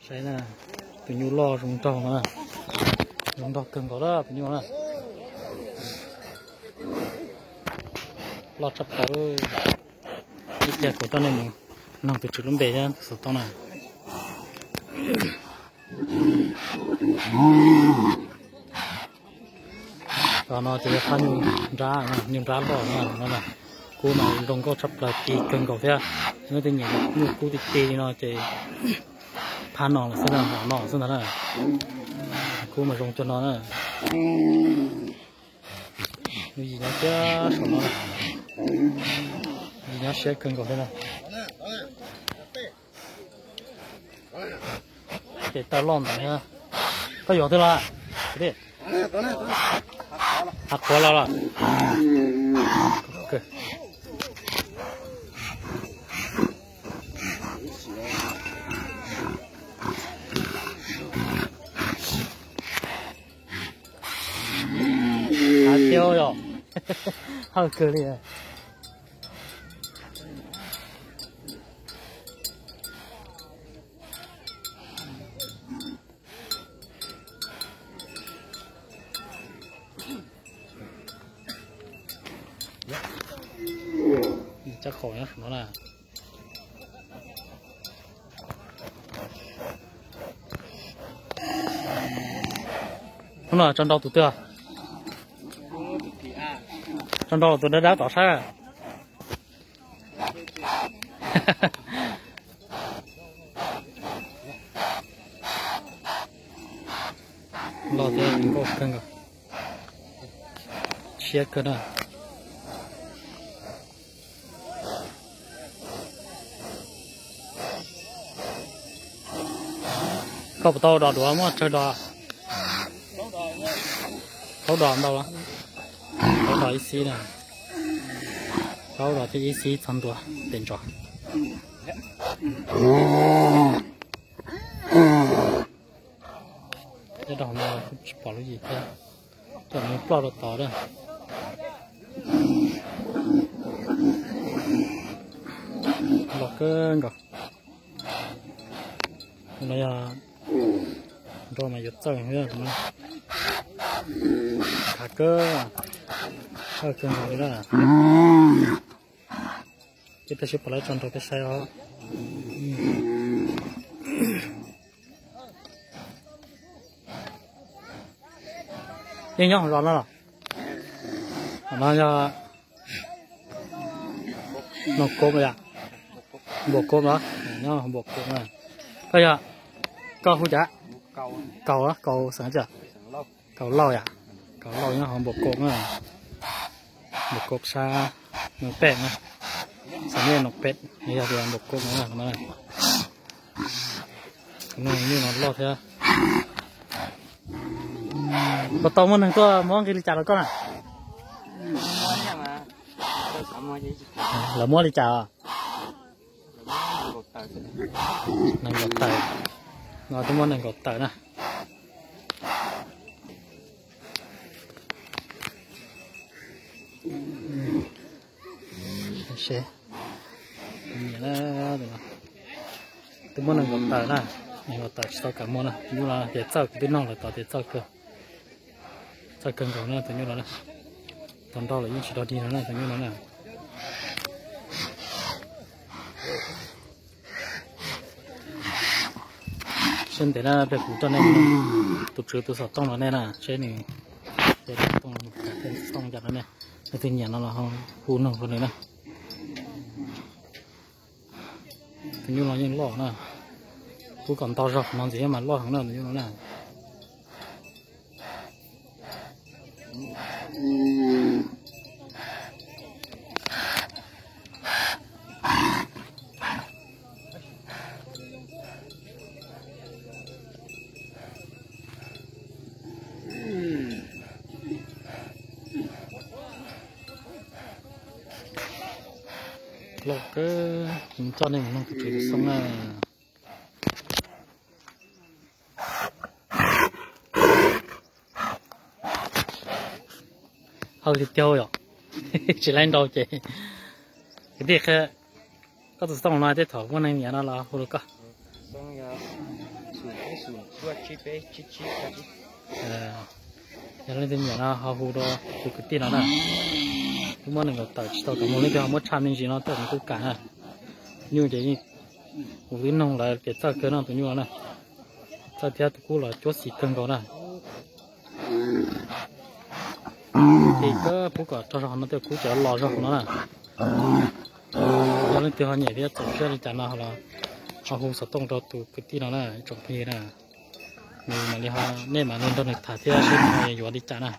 Saib na, tus nyuj loj zoo nraug no, zoo nraug kawg nkaus lawm tus nyuj na. Loj tshaj plaws. Ib pliag kuv coj nej mus noog tus tswv lub npe thiab tus xov tooj na. Cov no ces yog phab nyuj nrab, nyuj nrab loj no. Kub mas zoo nkauj tshaj plaws, ti kawg nkaus thiab. Nej leej twg nyiam nyuj kub ti ti li no ces phab no lawm xwb na, hom no xwb ntag na. Kub mas zoo cuag no na. Yus yim nyob thiab saum no, yim nyob siab kawg nkaus thiab na. Ces taw loj ntawd thiab. Koj yuav twg los? Hav qhuav los los. Hav thiab yom. Hawj kawg li. Tsa qhov no na. Hnub no tso nrau tus twg? Tso nrau tus dawb dawb tom sab. Loj thiab zoo nkauj kawg nkaus. Siab kawg na. Koj puas tau dos duav muab tsawg dos? Plaub dos ntau los? Plaub dos ib xib na. Plaub dos thiab ib xib txhob ntua tes ntsos. Nyob rau hauv no kuj tsis pom lub yim thiab, coj mus ploj rau tod na. Los kawg nkaus. No yog nrau mas yuav txawj, khav kawg, txawj kawg nkaus li na. Ces peb sib pom lawv tso nrau peb saib os. Yeej nyob hauv zos no los? No yog Noo Koob yom? Npua Koob los? Nyob Npua Koob na. Koj yog, koj hu cas? Kaus, Kaus xeem Lauj. Kaus Lauj yom? Kaus Lauj nyob hauv Npua Koob na. Npua Koob sab Noo Pej na. Xeem Lauj Noo Pej, yog tias Npua Koob no. Nyuj no loj thiab. Puas tau muaj neeg tuaj muab nqi li cas rau koj na? Lawv muab li cas? Nees nkaum tawm. No twb muab nees nkaum tawm na. Twb muab nees nkaum tawm na. Nees nkaum tawm tsis tau kam muag na. Nyuj no tias txawj, kuv twb nug lawv tod tias txawj kawg. Txawj kawg nkaus na tus nyuj no na. Tau nrau lawm yeej tsis dog dig no na tus nyuj no na. Seb ntev na, peb kuv coj nej, tus tswv tus xov tooj los nej na, seb nws, tooj, tooj cas no ne, leej twg nyiam no los hu noog rau nws na. Tus nyuj no yeej loj na, kuv kom nto zog no ntxiv mas loj heev na tus nyuj no na. Loj kawg, coj nej mus noog tus tswv tus xoob na. Hawj li tiag yom. Tsis laib nrau ces kwv tij, koj tus xov tooj no tej thaum muaj neeg nyiam no los hu rau koj. Yog leej twg nyiam no ho hu rau tus kwv tij no na. Wb muab nees nkaum tawm tsis tau kom mus, leej twg ho muab tshaj me ntsis no tej nws kuj kam na. Nyuj ces kuv twb noog lawv tias txawj kawg no tus nyuj no na. Txawj thiab tus kub los cuab xim kawg nkaus na. Ces kawg pub kom rau zog no tej kub ces los zog no na. Yog leej twg ho nyiam thiab txaus siab li cas no los ho hu xov tooj rau tus kwv tij no na tsoom phooj ywg na. Nws mam li ho, nej mam li nrog nws tham thiab seb nws yuav li cas na.